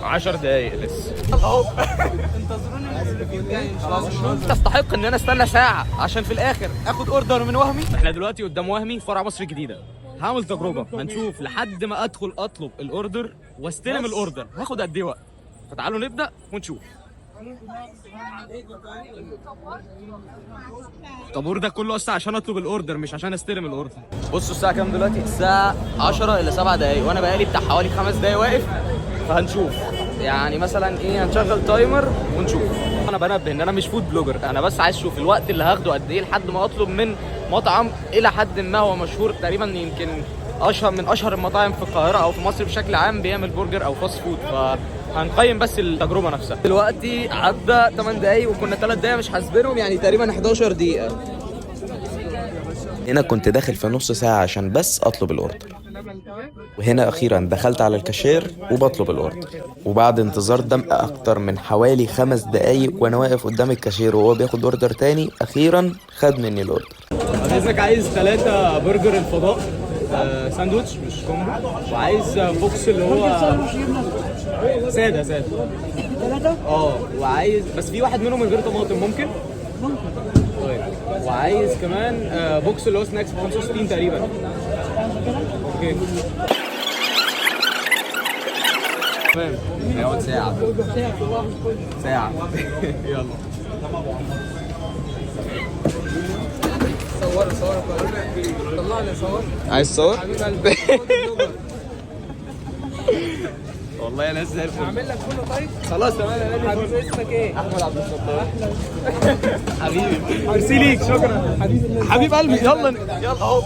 10 دقايق لسه. اهو انتظروني في ال review الجاي ان شاء الله. تستحق ان انا استنى ساعة عشان في الاخر اخد order من وهمي. احنا دلوقتي قدام وهمي فرع مصر الجديده. هعمل تجربه، هنشوف لحد ما ادخل اطلب ال order واستلم ال order هاخد قد ايه وقت. فتعالوا نبدا ونشوف. الطابور ده كله اصلا عشان اطلب ال order مش عشان استلم ال order. بصوا الساعة كام دلوقتي؟ الساعة 10 الا 7 دقايق، وانا بقالي بتاع حوالي 5 دقايق واقف. فهنشوف يعني مثلا ايه، هنشغل timer ونشوف. انا بنبه ان انا مش food blogger، انا بس عايز اشوف الوقت اللي هاخده قد ايه لحد ما اطلب من مطعم الى حد ما هو مشهور، تقريبا يمكن اشهر من اشهر المطاعم في القاهرة او في مصر بشكل عام، بيعمل برجر او fast food. فهنقيم بس التجربة نفسها. دلوقتي عدى 8 دقايق وكنا 3 دقايق مش حاسبينهم، يعني تقريبا 11 دقيقة. هنا كنت داخل في نص ساعة عشان بس أطلب ال order، وهنا أخيرا دخلت على الكاشير وبطلب ال order، وبعد انتظار دم أكتر من حوالي 5 دقايق وأنا واقف قدام الكاشير وهو بياخد order تاني، أخيرا خد مني ال order. حضرتك عايز 3 برجر الفضاء ساندوتش مش combo، وعايز box اللي هو ساده ساده 3، وعايز بس في واحد منهم من غير طماطم، ممكن؟ ممكن. طيب وعايز كمان box اللي هو snacks ب 65 تقريبا. okay تمام. هيقعد ساعة ساعة. يلا صور صور طلعني صور. عايز صور؟ حبيب قلبي. والله يا ناس زي الفل. اعمل لك كله. طيب خلاص تمام يا نادي. حبيبي اسمك ايه؟ احمد عبد الستار. حبيبي ميرسي ليك، شكرا حبيب قلبي. يلا يلا اهو.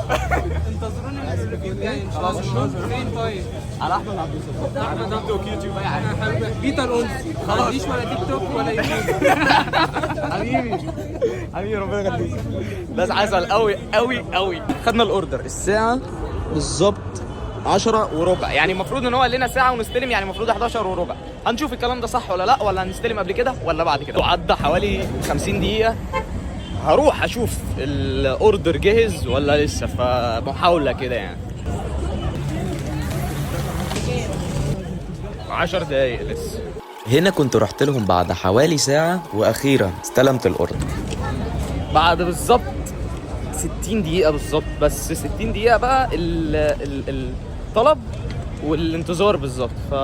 انتظروني في ال review الجاي ان شاء الله. فين طيب؟ على احمد عبد الستار. احمد تيك توك يوتيوب اي حاجة. حبيبي بيتر اونسي. ما عنديش ولا تيك توك ولا يوتيوب. حبيبي حبيبي ربنا يخليك. ناس عسل قوي قوي قوي. خدنا ال order الساعة بالظبط 10:15، يعني المفروض ان هو قال لنا ساعة ونستلم، يعني المفروض 11:15. هنشوف الكلام ده صح ولا لا، ولا هنستلم قبل كده ولا بعد كده. وعدى حوالي 50 دقيقة، هروح اشوف ال order جهز ولا لسه، فمحاوله كده يعني. 10 دقايق لسه. هنا كنت رحت لهم بعد حوالي ساعة وأخيرا استلمت ال order. بعد بالظبط 60 دقيقة بالظبط، بس 60 دقيقة بقى الطلب والانتظار بالظبط. ف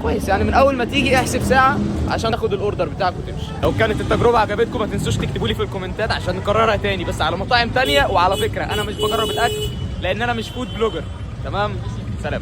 كويس يعني، من اول ما تيجي احسب ساعة عشان تاخد ال order بتاعك وتمشي. لو كانت التجربة عجبتكم ما تنسوش تكتبوا لي في الكومنتات عشان نكررها تاني، بس على مطاعم تانية. وعلى فكرة انا مش بجرب الاكل لان انا مش food blogger. تمام، سلام.